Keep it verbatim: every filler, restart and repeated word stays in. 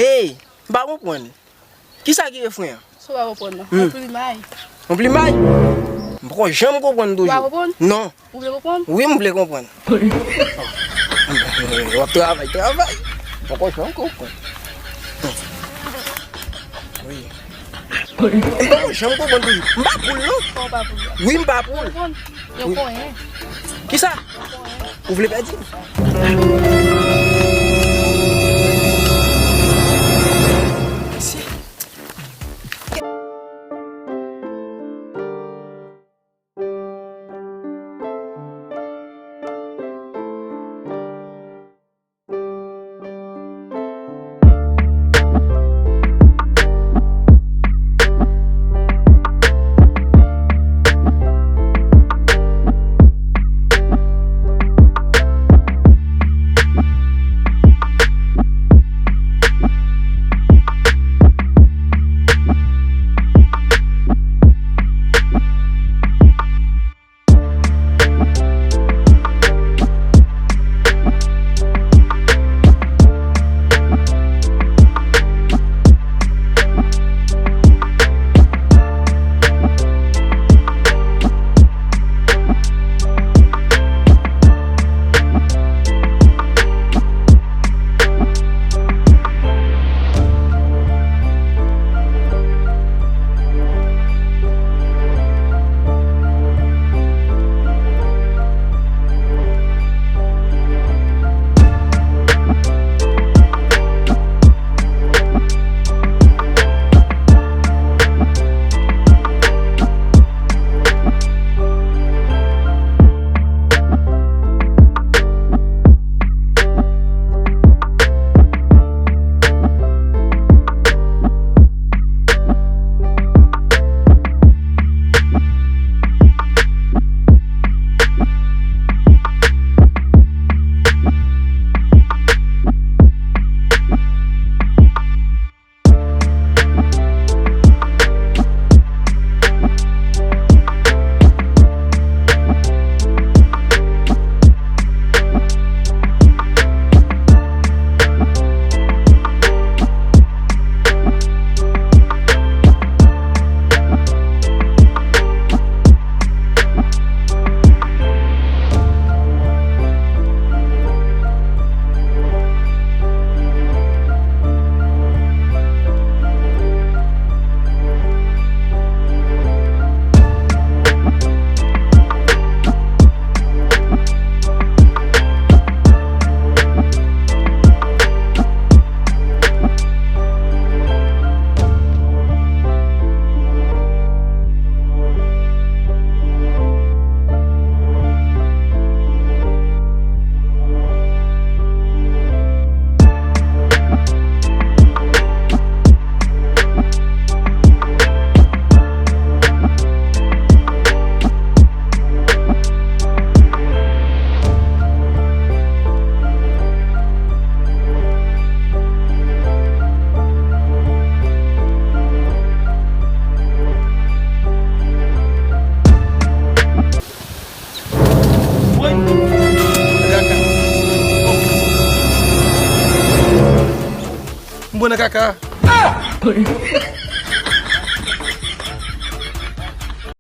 Ey, m pa konprann. Kisa ki refren an? Sa w pa konprann nan? Hmm. Yon plimay. Yon plimay? M poko janm konprann toujou. Ou pa konprann? Non. Ou vle konprann? Wi, m vle konprann. W ap travay, travay. M poko janm konprann. Wi. M poko janm konprann toujou. M pa poul, non. Kòman w pa poul? Wi, m pa poul. Ou konprann? Yo konyen. Kisa? Ou vle pèdi m? M pran nan kaka.